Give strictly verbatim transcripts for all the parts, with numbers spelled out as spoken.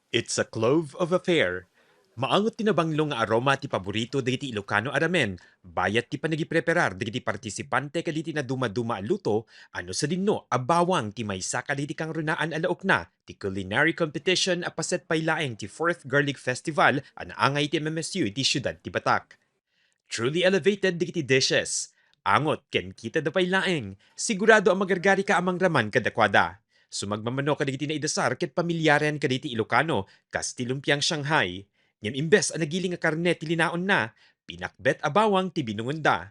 It's a clove of a fair. Maangot ti nabanglo nga aroma ti paborito dagiti Ilocano a ramen, bayat ti panagipreparar dagiti partisipante kadagiti nadumaduma a luto, a no sadino a bawang ti maysa kadagiti kangrunaan a laokna ti culinary competition a paset pay laeng ti fourth Garlic Festival a naangay ti M M S U iti siudad ti Batak. Truly elevated dagiti dishes. Angot ken kitada pay laeng, sigurado a magargarika a mangraman kadakuada. Sumagmamano kadagiti naidasar ket pamilyaren kadagiti Ilocano kas ti lumpiang Shanghai. Ngem imbes a nagiling a karne ti linaonna, pinakbet a bawang ti binungonda.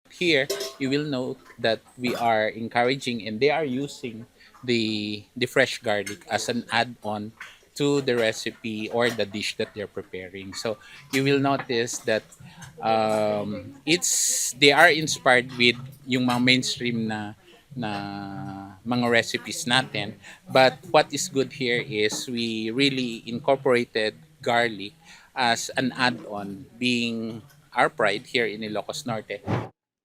Here, you will note that we are encouraging and they are using the the fresh garlic as an add-on to the recipe or the dish that they're preparing. So you will notice that um, it's they are inspired with yung mga mainstream na na mga recipes natin. But what is good here is we really incorporated garlic as an add-on, being our pride here in Ilocos Norte.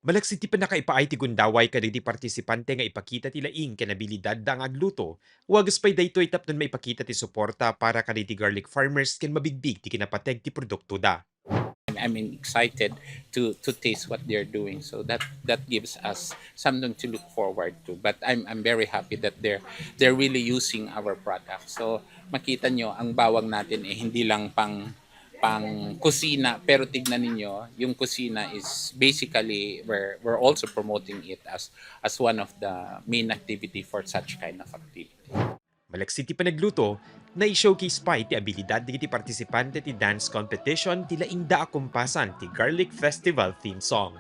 Malaksid ti pannakaipaay ti gundaway kadagiti partisipante nga ipakita ti laing ken abilidadda nga agluto, wagas pay daytoy tapno maipakita ti suporta para kadagiti garlic farmers ken mabigbig ti kinapateg ti produktoda. I mean, excited to to taste what they're doing. So that that gives us something to look forward to. But I'm I'm very happy that they're they're really using our product. So makita nyo, ang bawang natin eh hindi lang pang pang kusina, pero tignan ninyo, yung kusina is basically we're we're also promoting it as as one of the main activity for such kind of activity. Malaksid ti panagluto, nai-showcase pay ti abilidad dagiti partisipante ti dance competition ti laingda a kumpasan ti Garlic Festival theme song.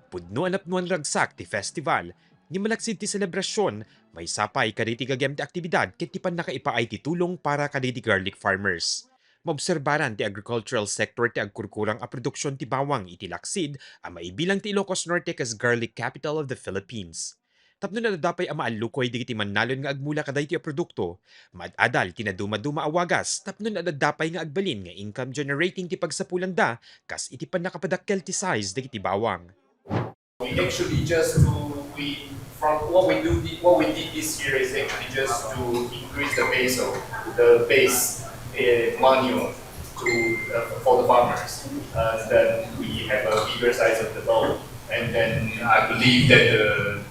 Pudno a napnuan ragsak ti festival, ngem malaksid ti selebrasyon, maysa pay kadagiti gagem ti aktibidad ket ti pannakaipaay ti tulong para kadagiti garlic farmers. Maobserbaran ti agricultural sector ti agkurkurang a produksyon ti bawang iti laksid a maibilang ti Ilocos Norte kas garlic capital of the Philippines. Tapno adda pay a maallukoy dagiti mannalon nga agmula kadaytoy a produkto, maad-adal ti nadumaduma a wagas tapno adda pay nga agbalin nga income generating ti pagsapulanda kas iti pannakapadakkel ti size dagiti bawang. We actually just to we from what we do what we did this year is actually just to increase the base of the base uh, manual to uh, for the farmers. Uh, then we have a bigger size of the bowl, and then I believe that the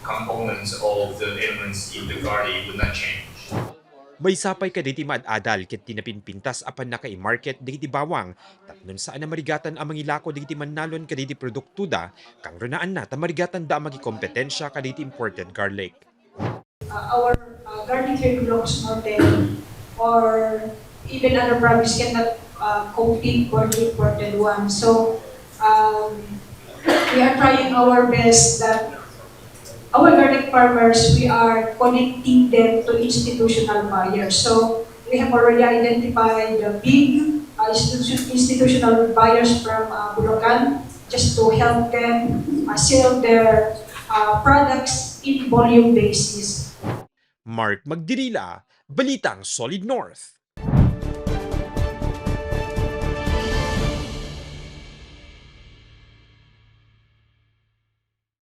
components of the elements in the garlic will not change. Maysa pay kadagiti maad-adal ket ti napinpintas a pannakaimarket dagiti bawang tapno saan a marigatan a mangilako dagiti mannalon kadagiti produktoda, kangrunaanna ta marigatanda a makikompetensya kadagiti imported garlic. Uh, our uh, garlic here in Ilocos Norte or even other province cannot uh, compete for the imported one. So um, we are trying our best that our garlic farmers, we are connecting them to institutional buyers. So we have already identified the big uh, institution, institutional buyers from uh, Bulacan just to help them uh, sell their uh, products in volume basis. Mark Magdirila, Balitang Solid North.